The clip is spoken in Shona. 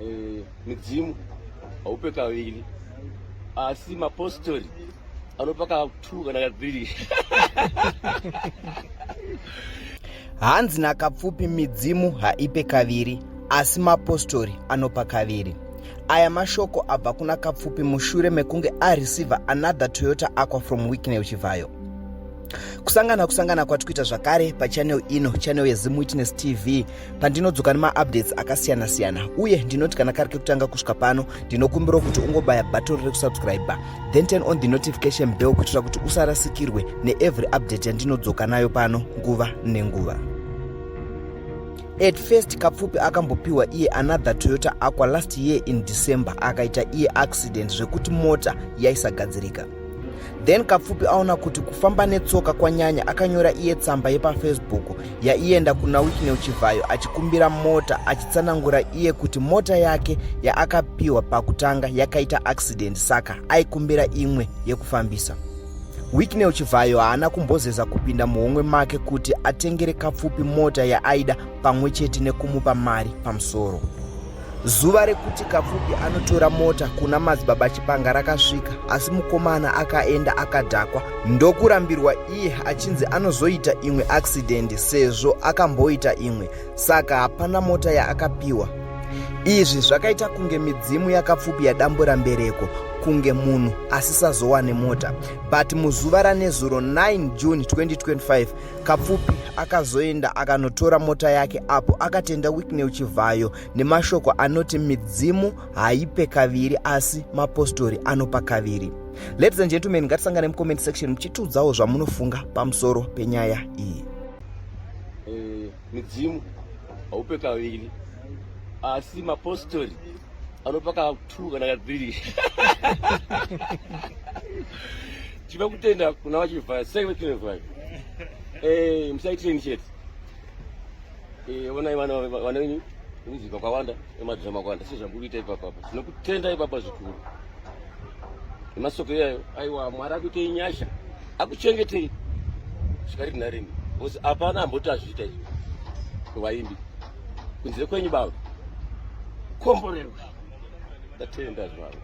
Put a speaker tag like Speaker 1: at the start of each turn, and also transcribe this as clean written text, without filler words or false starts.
Speaker 1: Eh, midzimu haupe kaviri asi mapostori anopa ka2 kana ka3.
Speaker 2: Hanzi naKapfupi midzimu haipe kaviri asi mapostori anopa kaviri. Aya mashoko abva kuna Kapfupi mushure mekunge areceiver another Toyota Aqua from Wicknell Chivhayo. Kusangana kusangana kwatikuita zvakare pachannel ino, channel yeZim Witness TV, pandinodzoka nemaupdates akasiyana-siyana. Uye ndinoti kana kari kekutanga kusvika pano, ndinokumbirawo kuti ungobaya button rekusubscribe, then turn on the notification bell kuitira kuti usarasikirwe neevery update yandinodzoka nayo pano nguva nenguva. At first Kapfupi akambopiwa iye another Toyota Aqua last year in December, akaita iye accident zvekuti mota yaisagadzirika. Then Kapfupi aona kuti kufamba netsoka kwanyanya, akanyora iye tsamba yepaFacebook yaienda kuna Wicknell Chivhayo achikumbira mota, achitsanangura iye kuti mota yake yaakapiwa pakutanga yakaita accident, saka aikumbira imwe yekufambisa. Wicknell Chivhayo haana kumbozeza kupinda muhomwe make kuti atengere Kapfupi mota yaaida pamwe chete nekumupa mari pamusoro. Zuva rekuti Kapfupi anotora mota kuna Madzibaba Chipanga rakasvika, asi mukomana akaenda akadhakwa ndokurambirwa iye achinzi anozoita imwe accident sezvo akamboita imwe, saka hapana mota yaakapiwa. Izvi zvakaita kunge midzimu yaKapfupi yadambura mbereko, kunge munhu asisazowane mota. But muzuva ranezuro 9 June 2025, Kapfupi akazoenda akanotora mota yake apo akatenda Wicknell Chivhayo nemashoko anoti midzimu haipe kaviri asi mapostori anopa kaviri. Ladies and gentlemen, ngatisangane mucomment section muchitiudzawo zvamunofunga pamusoro penyaya iyi.
Speaker 1: Eh, midzimu haupe kaviri asi mapostori anopa ka2 kana ka3. Tinoda kutenda kuna vaChivhayo, sei vaChivhayo. Eh, musaitire chete. Eh, onai vana vana venyu music wakawanda nemadhirama akawanda sezvamuri kuita ipapa apa. Tinokutenda ipapa zvikuru. Nemasoko iyayo, aiwa Mwari akuitei nyasha, akuchengetei kusvika rini narini. Because hapana amboti azviita izvi kuvaimbi kunze kwenyu baba. Komborerwa. Ndatenda zvangu.